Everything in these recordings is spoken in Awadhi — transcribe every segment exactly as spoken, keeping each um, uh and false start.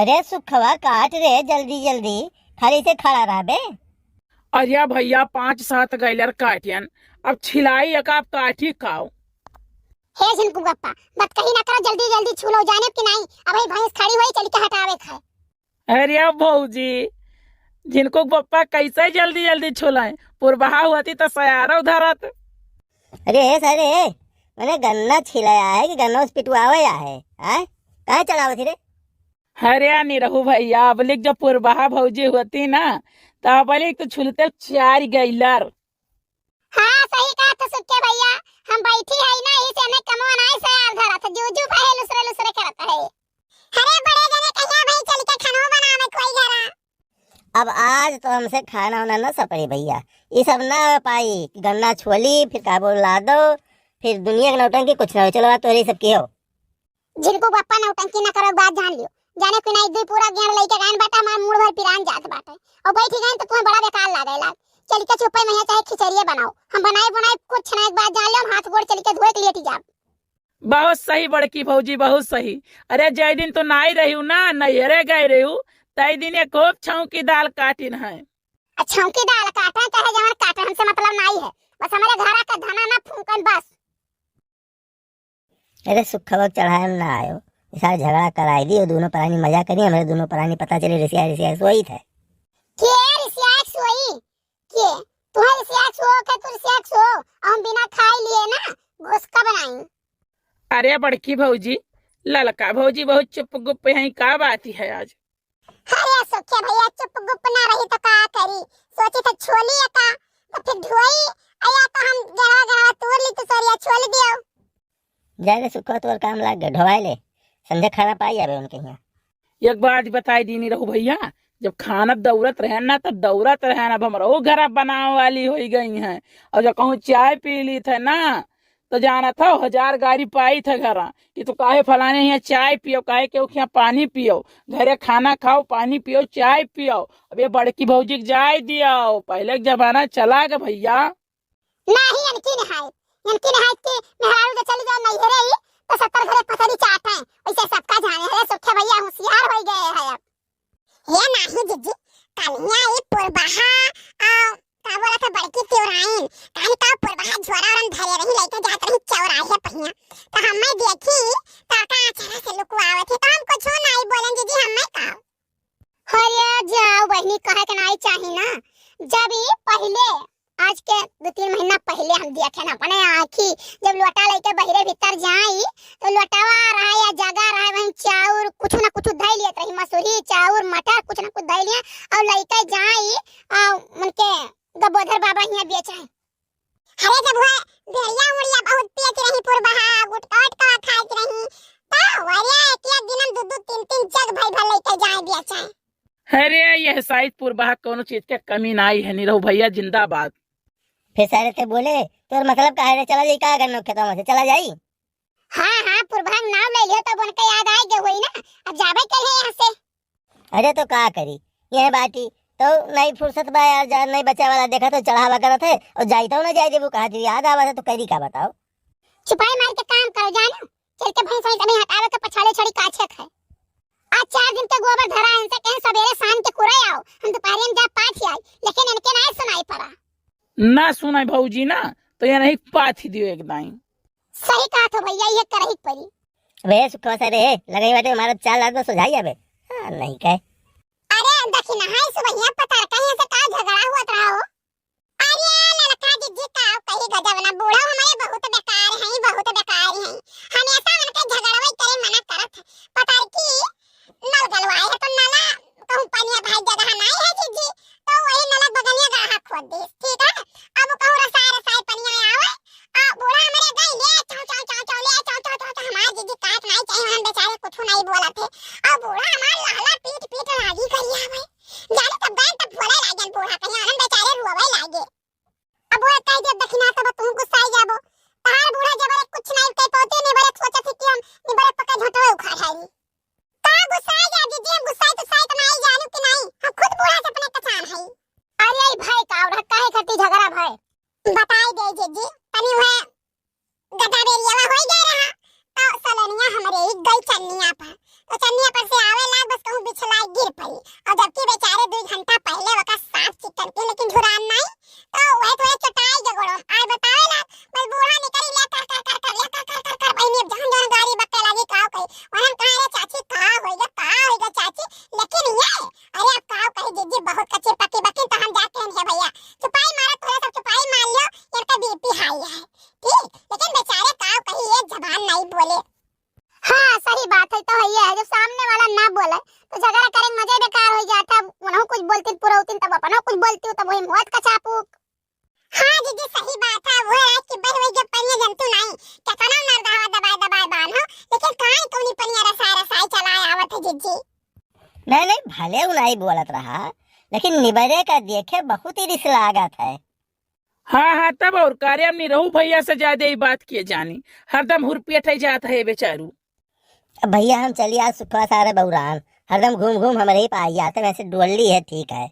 अरे सुखवा काट रे जल्दी जल्दी, खाली से खड़ा रहबे। अरे भैया, पाँच सात गैलर काटियन, अब छिलाई एक आप काटी काओ। हे झिनकू बप्पा, बतकही ना करो, जल्दी जल्दी छू लो, जाने कि नाहीं, अबही भैंस खड़ी होई, चली के हटावे खाए। अरे भौजी, झिनकू बप्पा कैसे जल्दी जल्दी छुलाए, पुरबहा होती तो सयारो धरत। अरे हे सारे, मने गन्ना छिलाया है कि गन्ना उस पिटवावे आया है, आय? काहे चढ़ावत ही रे? अरे निरहू भैया, अबलिक जब पुरबहा भौजी होती ना, तो अबलिक तो छुलते चार गैलर। हाँ, सही कहत हो सुक्के भैया, हम बैठी है ना, इसे हमें कमवा नाई सयार धरत, जू जू पहे लुसरे लुसरे करत है। अरे बड़े जने कहिया भाई चल के खानो बनावे कोई घरा। अब आज तो हमसे खाना वाना ना सपरी भैया, ये सब ना हो पाई कि गन्ना छोली, फिर काबुल ला दो, फिर दुनिया के नौटंकी कुछ ना हो। चलो, बात तो यही सब की हो। झिनकू बप्पा नौटंकी ना करो, बात जान लियो। जाने कि नाहीं, दुई पूरा गेंद लइके गए बाटे, हमार मूड़ भर पिरान जात बाटे। और बैठी गए तो तुम्हें बड़ा बेकार लागे लाग। चल के चुप्पे में यहाँ चाहे खिचड़िए बनाओ, हम बनाए बनाए कुछ ना, एक बात जान लियो, हम हाथ गोड़ चल के धोए के लेटी जाब। बहुत सही बड़की भौजी, बहुत सही। अरे जय दिन तो नाई रही ना, नैहरे गए रही, तय दिन एक खूब छौंकी दाल काटिन है। आ छौंकी दाल काटे चाहे जवन काटे, हमसे मतलब नाई है, बस हमारे घरा का धना ना फूकन बस। अरे सुखवा चढ़ाए में ना आयो, ये सारे झगड़ा कराई दी, वो दोनों परानी मजा करी, हमारे दोनों परानी पता चली रिसिया रिसिया सोई थे। के रिसिया सोई? के? तुम्हें रिसिया सो के तू रिसिया सो, हम बिना खाए लिए ना घुसका बनाई। अरे बड़की भौजी, ललका भौजी बहुत चुप गुप हैं, का बात है आज? अरे सुखे भैया, चुप गुप ना रही तो का करी, सोची तो छोली का, तो फिर ढोई, आया तो हम गणवा गणवा तोड़ ली तो सरिया छोल दियो। जाए रे सुखवा, तोर काम लाग गए, ढोवाए ले, संझा खाना पाई आवे उनके यहाँ। एक बात बताई दीनी रहू भैया, जब खाना दौड़त रहे ना, तब दौड़त रहे ना, अब हमरो घर बनावे वाली होई गई हैं, और जब कहूँ चाय पी ली थे ना, तो जानत हो हजार गारी पाई थे घरा कि तू काहे फलाने यहाँ चाय पियो, काहे केहू के यहाँ पानी पियो, घरे खाना खाओ, पानी पियो, चाय पियो। अब ये बड़की भौजी के जाए दियो, पहले के जमाना चला गया भैया। नाही, इनकी नहायत, इनकी नहायत की मेहरारू तो चली जाए नैहरे ही, तो सत्तर घरे पथरी चाट है, वैसे सबका जाने है। सुखे भैया होशियार हो गए हैं अब। हे नाही जिज्जी, कलिया ई पुरबहा, आ, का बोला था बड़की तिवराइन, काहे का पुरबहा झोरा ओरन धरे रही, लइके जात रही चौराहे पहिया, तो हमें देखी, तो का अचारा से लुकुआवत है, तो हम कुछ नाही बोलन जिज्जी, हमें का। अरे जाओ बहिनी, कहे के नाही चाही ना, जब ई पहिले, आज के दो तीन महीना पहिले हम देखे ना अपने आँखी, जब लोटा लइके बहिरे भीतर जाई, तो लोटवा रहा या जगह रहा, वहीं चाउर कुछ ना कुछ धई लियत रही, मसूरी, चाउर, मटर, कुछ ना कुछ धई लिया, और लइके जाई, आ, उनके गबोधर बाबा हियाँ बेचे। अरे जब हुआ भेड़िया उड़िया बहुत पियत रही पुरबहा, गुटका उटका खात रही, तो वरिया एक एक दिन हम दो दो तीन तीन जग भई भर लइके जाए बेचे। अरे, यह साइत पुरबहा कौनो चीज के कमी नाई है, निरहू भैया जिंदाबाद। फिर सारे ते बोले, "तोर मतलब का है रे? चला जाई का गन्नो खेतवा में से? चला जाई?" हाँ, हाँ, पुरबहा के नाम ले लियो, तब उनके याद आ गए होई ना, अब जाबे के है यहाँ से। अरे, तो का करी, यह बाटी तो नहीं फुर्सत बा यार, जा नहीं बचे वाला देखा तो चढ़ावा करत है, और जाई तो ना जाए देबू, कहा तुझे याद आवा था, तो करी का बताओ? छुपाई मार के काम करो, जानो, चल के भैंस वैंस अभी हटावे के पछाले छोड़ी काछे खाए। आज चार दिन के गोबर धरा है, इनसे कहें सबेरे शाम के कुरे आओ, हम दोपहर में जा पाथ आई, लेकिन इनके ना सुनाई पड़ा। ना सुनाई भौजी ना, तो ये नहीं पाथ दियो एक दाई। सही कहा तो भैया, ये करही के पड़ी। अबे सुखवा से रे, लगई बाटे हमारा चार लाख में सुझाई अबे। हाँ, नहीं कहे। अरे दखिनहा, सुबहिया पतर कहीं से का झगड़ा हुआ रहा हो? अरे ललका जिज्जी, का कही गजब ना, बूढ़ा हमारे बहुत बेकार हैं, बहुत बेकार हैं। हमेशा उनके झगड़वे करे मना करत है। पता है कि नल गलवाए है तो नला कहूँ पनिया भाई जगह नहीं है जिज्जी, तो वही नलक बगनिया गढ़ा खोद दीस, ठीक है। अब कहूँ रसाए रसाए पनिया आवे, आ बूढ़ा हमारे गई ले चाव चाव चाव चाव ले चाव चाव चाव चाव, हमारे जिज्जी कहत नहीं चाहिए, हम बेचारे कुछ नहीं बोलत है। और बूढ़ा हमार लाला पीट पीट लागी करी आवे। जाने तब गए तब बोले लागन बूढ़ा कहीं आनंद बेचारे रोवे लागे। अब वो कह दे दखिना तब तू गुस्साई जाबो। तार बूढ़ा जब एक कुछ नहीं कह पाते, ने बड़े सोचे थे कि हम ने बड़े पक्का झोंटवे उखाड़ है। का गुस्साई जा दीजिए, गुस्साई तो साइत पड़ी। और जबकि बेचारे दुइ घंटा पहिले ओका साफ चिक्कन के, लेकिन झुरान नाहीं, तो वह थोड़े चटाई के गोड़ो में। आए बतावे ला, बस बूढ़ा निकरी ले कर, कर, कर, कर, ले कर, कर, कर, कर, बहिनी अब जौन जौन गारी बक्के लागी, काव कही। वहन कहा, "अरे चाची, का होइगा, का होइगा चाची?" लेकिन ये, अरे अब काव कही जिज्जी, बहुत कच्ची पक्की बकिन, तो हम जाते हैं भैया। चुपाई मारो, थोड़ा सा चुपाई मार लो, इनका बीपी हाई है, ठीक? लेकिन बेचारे काव कही, एक जबान नहीं बोले। हाँ, सही बात है, तो है ये है, जब सामने वाला ना बोले, तो झगड़ा करे में मजे बेकार हो जाता है। उन्हों कुछ बोलती पुरौती, तब अपनों कुछ बोलती, तब वही मौत का चापूक। हाँ जिज्जी, सही बात है। वो है कि बहवे जब पनिया जंतु नाई, केतना नरदहवा दबाए दबाए बान्हो, लेकिन काई कौनी पनिया रसाए रसाए चलाए आवत है जिज्जी। नहीं, नहीं, भले उ नाई बोलत रहा, लेकिन निबरे का देखे बहुत ही रिस लागत है। हाँ, हाँ, तब और का रे, हम निरहू भैया से ज्यादा ई बात के जानी, हरदम हुरपियट है जात है बेचारू। अब भैया हम चली आज सुखवा सारे बौरान, हरदम घूम घूम हमरे ही पाई आते, वैसे डोली है, ठीक है।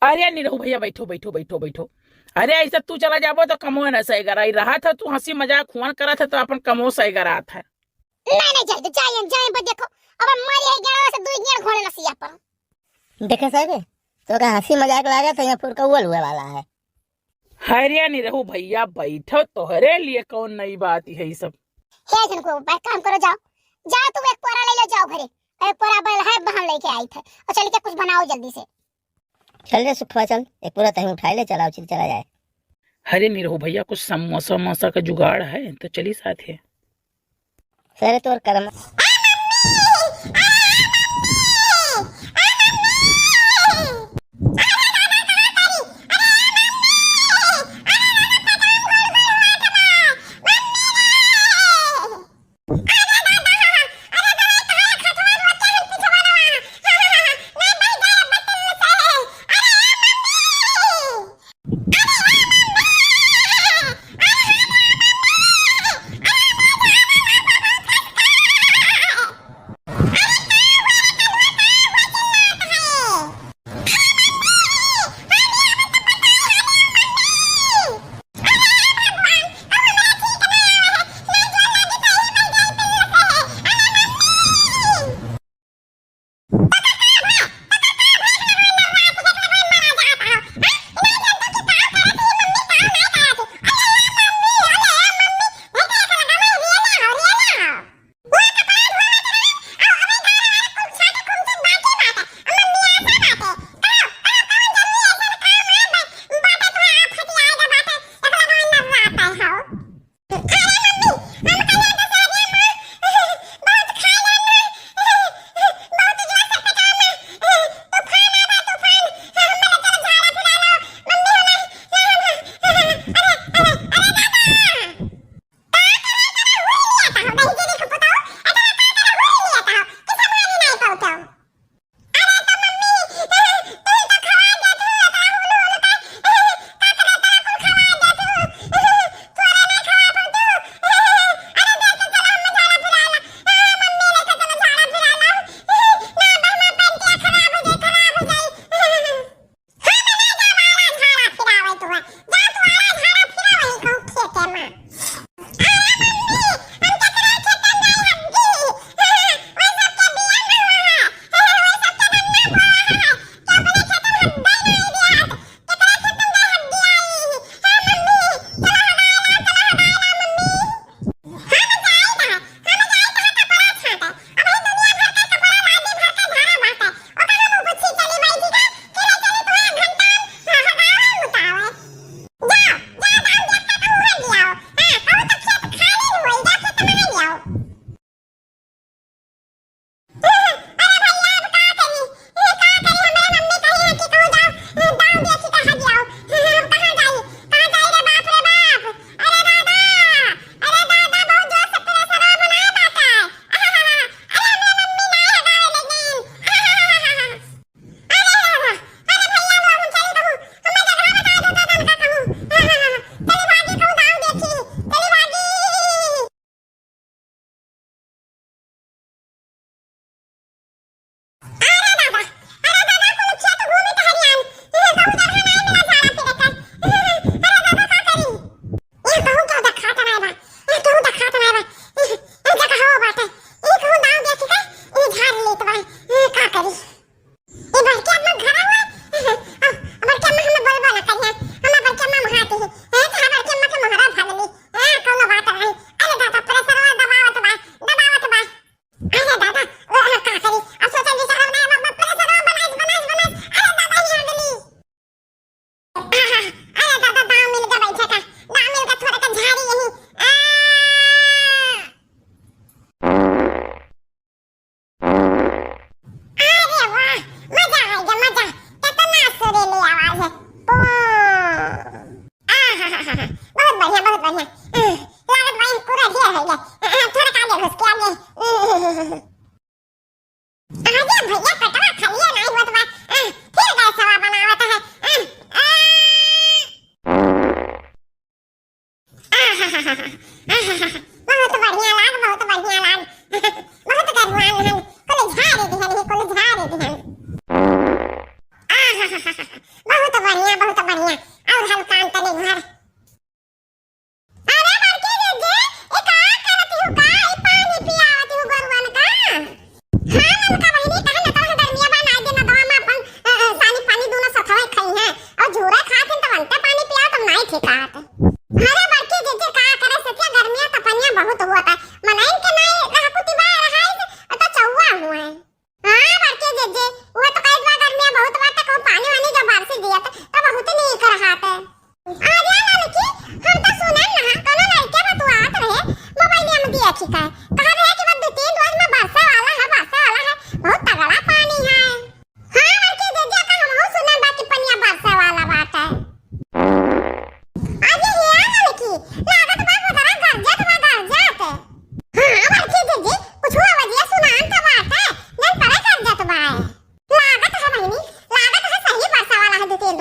अरे निरहू भैया, बैठो, बैठो, बैठो, बैठो। अरे ऐसे तू चला जाबो तो कमो न सही कराई रहा था, तू हंसी मजाक हुआन करा था तो अपन कमो सही करा था। नहीं, नहीं, जाए दे, जाए, जाए, बस देखो, अब हम मारी है ग्यारह से दो गेड़ घोड़े लसिया पर। देखे साहब, तो का हंसी मजाक लागा था, यहाँ फुरका उवल हुए वाला है। अरे निरहू भैया, बैठो, तोहरे लिए कौन नई बात है ई सब। हे झनको, भाई काम करो, जाओ, जाओ, तुम एक पोरा ले लो, जाओ घरे। एक पोरा बैल है, बहन लेके आई थे, और चल के कुछ बनाओ जल्दी से। चल रे सुखवा, चल, एक पूरा तहीं उठाए ले, चलाओ, चल, चला जाए। अरे निरहू भैया, कुछ समोसा वमोसा का जुगाड़ है तो चली साथ है। सरे तोर कर्म।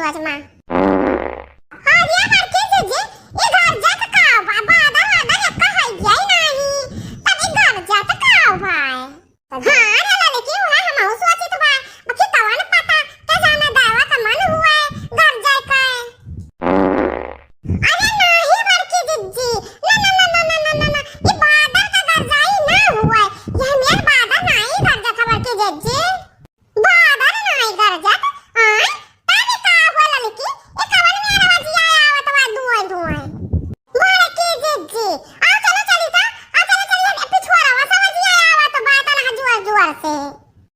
बजमा। अरे बड़की जिज्जी, ई गरजत का बा? बादर वादर एक्का हइये नाहीं, तब ई गरजत का बा? हाँ रे ललकी, उहे हमहू सोचित बा, बाकी कवन पता, के जाने दावा का मन हुए गरजे के। अरे नाहीं बड़की जिज्जी, ना, ना, ना, ई बादर का गरजाई ना हुए, ये मेर बादर नाहीं गरजत है बड़की जिज्जी। बादर नाहीं गरजत, आय? तब का हो ललकी, ई कवन मेर आवाजिया आवत बा धुआं धुआं? बड़की जिज्जी, आओ चलो चली त, आओ चलो चली, ए पिछुआरवा से आवाजिया आवत बा तना जोर जोर से।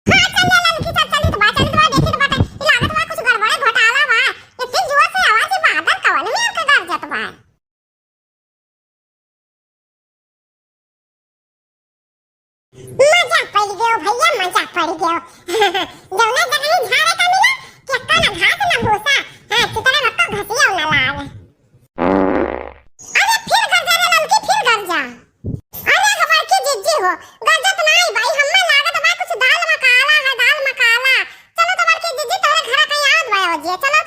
हाँ चल ले ललकी, चल चली त बा, चली त बा, देखी त बा, ई लागत बा कुछ गड़बड़े घोटाला बा, इतनी जोर से आवाज, ई बादर कवन मेर के गरजत बा? मजा पड़ गयो भैया, मजा पड़ गयो। जौना जगह झाड़े का मिला, केक्का ना घास ना भूसा, हाँ, चुतरा भक्का घसिया ना लाल। अरे फिर गरजा रे ललकी, फिर गरजा। अरे हमार की जिज्जी हो, गरजत नाई भाई, हम्मा लागत बा कुछ दाल मकाला है, दाल मकाला। चलो तो बड़की जिज्जी तोहरे घरा कहीं आवत बा, आवत जिया, चलो।